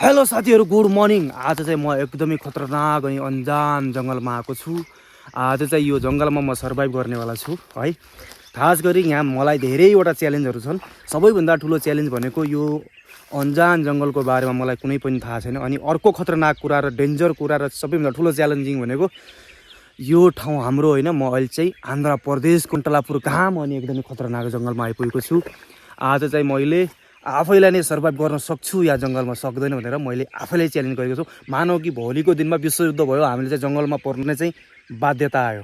Hello साथीहरू, good morning. आज चाहिँ म एकदमै खतरनाक अनि अन्जान जङ्गलमा आएको छु। आज चाहिँ यो जङ्गलमा म सर्भाइभ गर्नेवाला छु है। खास गरी यहाँ मलाई धेरैवटा च्यालेन्जहरू छन्। सबैभन्दा ठुलो च्यालेन्ज भनेको यो अन्जान जङ्गलको बारेमा मलाई कुनै पनि थाहा छैन। अनि अर्को खतरनाक कुरा र डेन्जर कुरा र सबैभन्दा ठुलो च्यालेन्जिङ भनेको यो ठाउँ हाम्रो होइन। म अहिले चाहिँ आन्ध्र प्रदेश कुन्तलापुर गाम अनि एकदमै खतरनाक जङ्गलमा आइपुगेको छु। आज चाहिँ मैले आफैलाई नै सर्भाइभ गर्न सक्छु या जङ्गलमा सक्दैन भनेर मैले आफैलाई च्यालेन्ज गरेको छु। मानौ कि भोलिको दिनमा विश्वयुद्ध भयो, हामीले चाहिँ जङ्गलमा पर्ने चाहिँ बाध्यता आयो,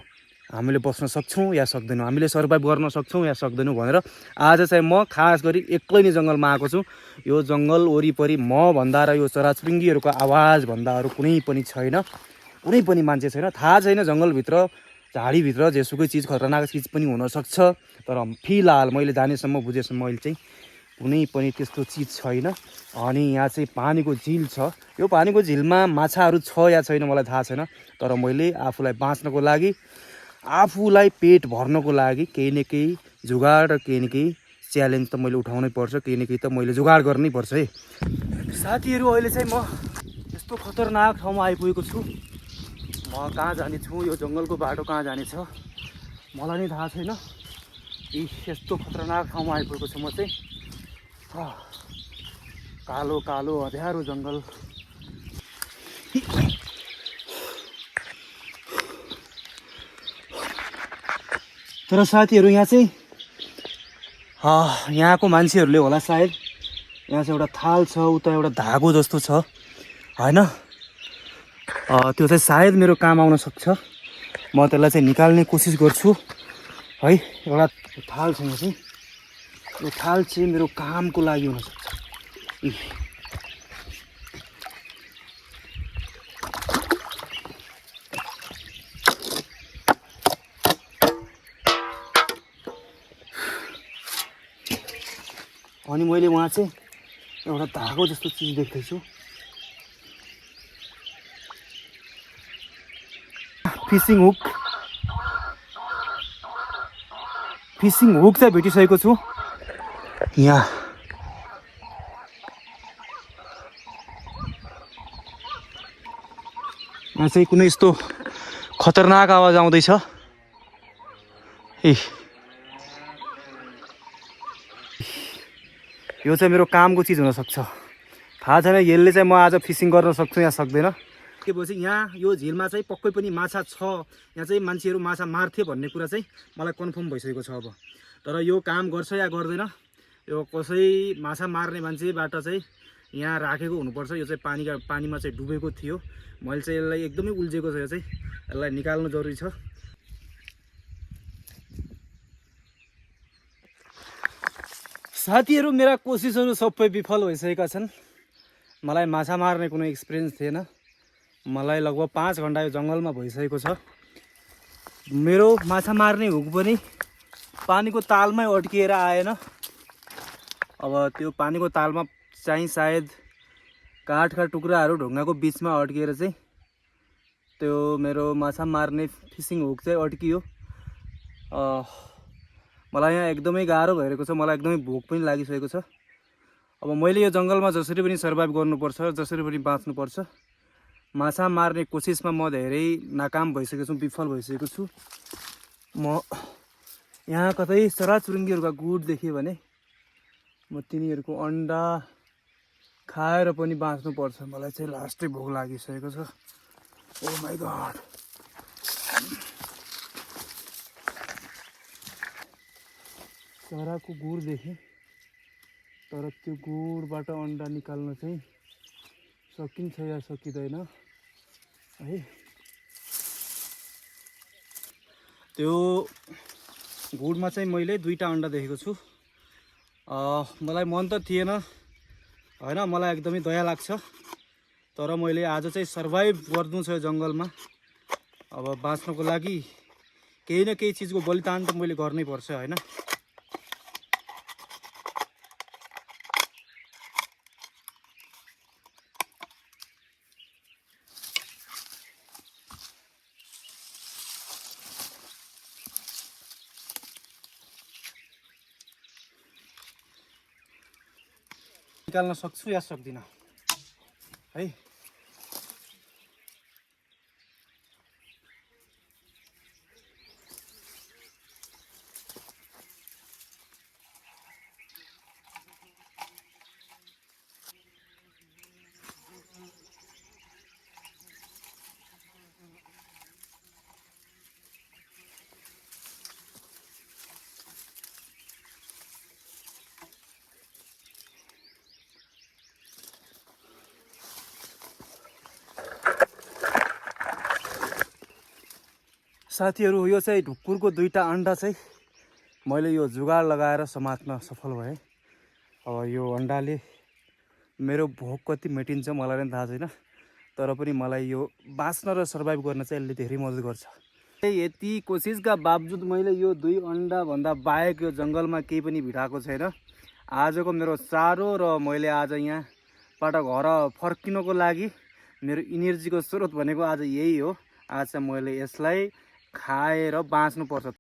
हामीले बस्न सक्छौँ या सक्दैनौँ, हामीले सर्भाइभ गर्न सक्छौँ या सक्दैनौँ भनेर आज चाहिँ म खास गरी एक्लै नै जङ्गलमा आएको छु। यो जङ्गल वरिपरि म भन्दा र यो चराचुरुङ्गीहरूको आवाजभन्दा अरू कुनै पनि छैन, कुनै पनि मान्छे छैन। थाहा छैन जङ्गलभित्र झाडीभित्र जेसुकै चिज खतरनाक चिज पनि हुनसक्छ, तर फिलहाल मैले जानेसम्म बुझेसम्म अहिले चाहिँ कुनै पनि त्यस्तो चिज छैन। अनि यहाँ चाहिँ पानीको झिल छ। यो पानीको झिलमा माछाहरू छ या छैन मलाई थाहा छैन, तर मैले आफूलाई बाँच्नको लागि, आफूलाई पेट भर्नको लागि केही न केही जुगाड र केही न केही च्यालेन्ज त मैले उठाउनै पर्छ, केही न केही त मैले जुगाड गर्नै पर्छ है साथीहरू। अहिले चाहिँ म यस्तो खतरनाक ठाउँमा आइपुगेको छु। म कहाँ जाने छु, यो जङ्गलको बाटो कहाँ जानेछ मलाई नै थाहा छैन। यस्तो खतरनाक ठाउँमा आइपुगेको छु म चाहिँ। कालो कालो अँध्यारो जङ्गल। तर साथीहरू यहाँ चाहिँ यहाँको मान्छेहरूले होला सायद, यहाँ चाहिँ एउटा थाल छ, उता एउटा धागो जस्तो छ होइन। त्यो चाहिँ सायद मेरो काम आउन सक्छ। म त्यसलाई चाहिँ निकाल्ने कोसिस गर्छु है। एउटा थाल छ यहाँ चाहिँ, यो थाल चाहिँ मेरो कामको लागि हुनसक्छ। अनि मैले वहाँ चाहिँ एउटा धागो जस्तो चिज देख्दैछु। फिसिङ हुक चाहिँ भेटिसकेको छु। यहाँ चाहिँ कुनै यस्तो खतरनाक आवाज आउँदैछ। यो चाहिँ मेरो कामको चिज हुनसक्छ। थाहा छैन यसले चाहिँ म आज फिसिङ गर्न सक्छु या सक्दैन। के भन्छ यहाँ यो झिलमा चाहिँ पक्कै पनि माछा छ, यहाँ चाहिँ मान्छेहरू माछा मार्थे भन्ने कुरा चाहिँ मलाई कन्फर्म भइसकेको छ। अब तर यो काम गर्छ या गर्दैन, यो कसै माछा मार्ने मान्छेबाट चाहिँ यहाँ राखेको हुनुपर्छ। यो चाहिँ पानीमा चाहिँ डुबेको थियो। मैले चाहिँ यसलाई एकदमै उल्झेको छ, यो चाहिँ यसलाई निकाल्नु जरुरी छ। साथीहरू, मेरा कोसिसहरू सबै विफल भइसकेका छन्। मलाई माछा मार्ने कुनै एक्सपिरियन्स थिएन। मलाई लगभग 5 घन्टा यो जङ्गलमा भइसकेको छ। मेरो माछा मार्ने हुक पनि पानीको तालमै अड्किएर आएन। अब त्यो पानीको तालमा चाहिँ सायद काठका टुक्राहरू ढुङ्गाको बिचमा अड्किएर चाहिँ त्यो मेरो माछा मार्ने फिसिङ हुक चाहिँ अड्कियो। मलाई यहाँ एकदमै गाह्रो भइरहेको छ, मलाई एकदमै भोक पनि लागिसकेको छ। अब मैले यो जङ्गलमा जसरी पनि सर्भाइभ गर्नुपर्छ, जसरी पनि बाँच्नुपर्छ। माछा मार्ने कोसिसमा म धेरै नाकाम भइसकेको छु, विफल भइसकेको छु। म यहाँ कतै चराचुरुङ्गीहरूका गुड देखेँ भने म तिनीहरूको अन्डा खाएर पनि बाँच्नुपर्छ। मलाई चाहिँ लास्टै भोक लागिसकेको छ। ओ माई गड। चराको गुड देखेँ, तर त्यो गुडबाट अन्डा निकाल्न चाहिँ सकिन्छ या सकिँदैन है। त्यो गुडमा चाहिँ मैले 2टा अन्डा देखेको छु। मलाई मन त थिएन होइन, मलाई एकदमै दया लाग्छ, तर मैले आज चाहिँ सर्भाइभ गर्नु छ यो जङ्गलमा। अब बाँच्नको लागि केही न केही चिजको बलिदान त मैले गर्नै पर्छ होइन। निकाल्न सक्छु या सक्दिनँ। है। साथीहरू यो चाहिँ ढुकुरको 2टा अन्डा चाहिँ मैले यो जुगाड लगाएर समात्न सफल भएँ। अब यो अन्डाले मेरो भोक कति मेटिन्छ मलाई पनि थाहा छैन, तर पनि मलाई यो बाँच्न र सर्भाइभ गर्न चाहिँ यसले धेरै मद्दत गर्छ। यति कोसिसका बावजुद मैले यो 2 अन्डा भन्दा बाहेक यो जङ्गलमा केही पनि भिडाएको छैन। आजको मेरो चारो र मैले आज यहाँबाट घर फर्किनको लागि मेरो इनर्जीको स्रोत भनेको आज यही हो। आज चाहिँ मैले यसलाई खाएर बाँच्नुपर्छ।